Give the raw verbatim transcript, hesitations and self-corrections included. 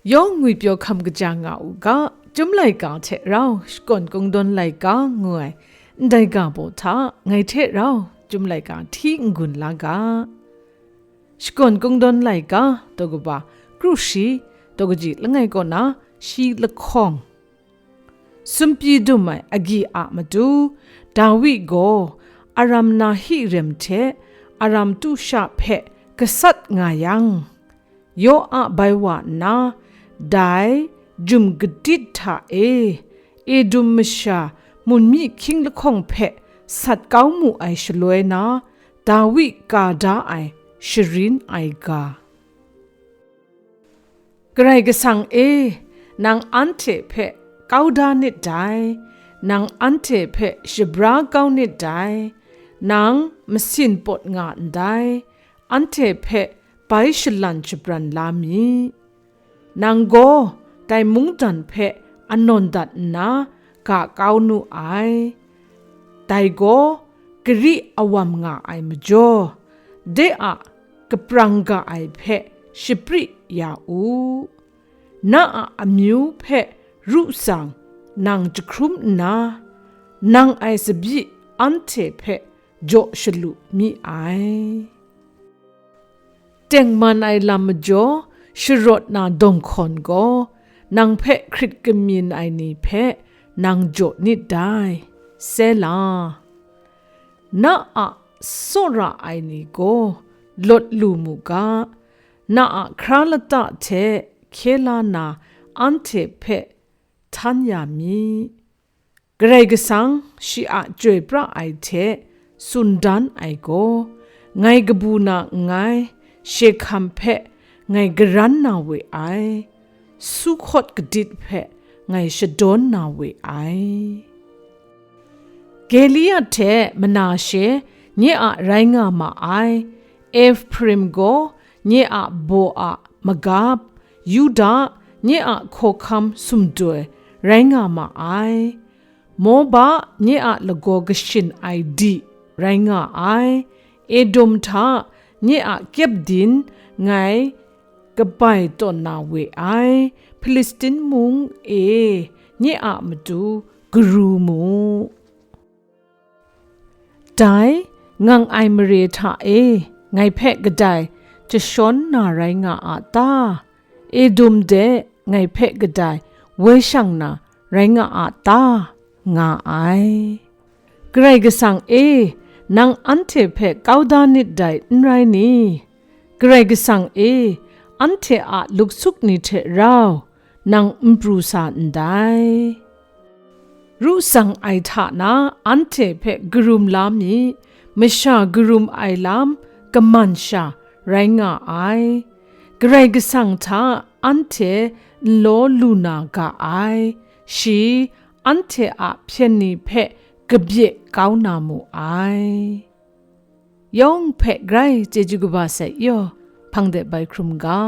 Yawng ngwipyaw hkam kaja nga u ga, Chyum laika hte rau shakawn kungdawn laika ngu ai ndai ga baw hta ngai hte rau Chyum laika hti n-gun la ga. Shakawn kungdawn laika daw kaba kru shi daw kaji langai kaw na shi lahkawng. Sumpyi dum ai agyi a matu, Dawi gaw Aram Nahirim hte Aram Tusha hpe gasat nga yang, Yoa bai wa nna, dai jum gadit hta e Edom masha munmyi hkying lahkawng hpe sat kau mu ai shaloi na, Dawi ka da ai sharin ai ga. Karai Kasang e, nang anhte hpe kau da nit dai, nang anhte hpe shabra kau nit dai, nang masin pawt nga ndai, anhte hpe bai shalan shabran la mi. Nang gaw dai mungdan hpe anawn dat nna ga kau nu ai. Dai gaw gari awam nga ai majaw, de a kaprang ga ai hpe shapri ya u. Na a amyu hpe ru tsang nang jahkrum nna, nang ai tsabyi anhte hpe jaw shalu mi ai. Tengman ai lam majaw sharawt na dawng hkawn gaw, nang hpe hkrit kamyin ai ni hpe nang jaw nit dai. Sela. Na a tsawra ai ni gaw lawt lu mu ga, na a hkra lata hte hkye la na anhte hpe htan ya mi. Karai Kasang shi a chyoi pra ai hte tsun dan ai gaw, ngai kabu na nngai, Shehkam hpe ngai garan na we ai, Sukhot gadit hpe ngai shadawn na we ai. Giliad hte Manashe nye a rai nga ma ai, Ephraim gaw nye a baw a magap, Yuda nye a hkawhkam sumdoi rai nga ma ai, Moba nye a lagaw kashin ai di rai nga ai, Edom hta nye a kyepdin ngai kabai tawn na we ai, Hpilistin mung e nye a matu garu mu. Dai ngang ai mare hta e ngai hpe kadai jashawn na rai nga a ta? Edom de ngai hpe kadai woi shang na rai nga a ta? Nga ai. Karai Kasang e, nang anhte hpe kau da nit dai, n rai ni? Karai Kasang e, anhte a luksuk ni hte rau nang n pru sa ndai. Ru tsang ai hta na anhte hpe karum la mi, masha karum ai lam kaman sha rai nga ai. Karai Kasang hta anhte n law lu na ga ai, shi anhte a hpyen ni hpe kabye kau na mu ai. Yawng hpe grai chyeju kaba sai yaw, hpang de bai hkrum ga.